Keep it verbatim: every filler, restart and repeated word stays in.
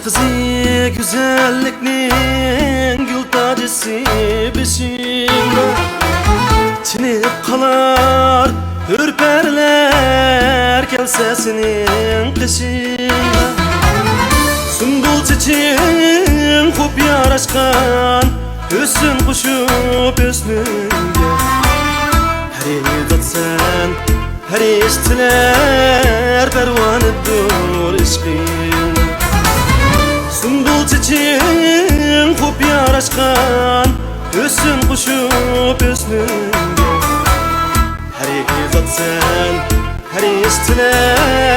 قىزى گۈزەللىكنىڭ گۈل تاجىسى بېشىڭدا، چېنىپ قالار ھۆر پەرىلەر كەلسە سېنىڭ قېشىڭغا. سۇمبۇل چېچىڭ خوپ ياراشقان، ھۆسن قوشۇپ ھۆسنۈڭگە. پەرىزات سەن، پەرىشتىلەر پەرۋانىدۇر ئىشقىڭغا. سۇمبۇل چېچىڭ خوپ ياراشقان، ھۆسن قوشۇپ ھۆسنۈڭگە. پەرىزات سەن، پەرىشتىلەر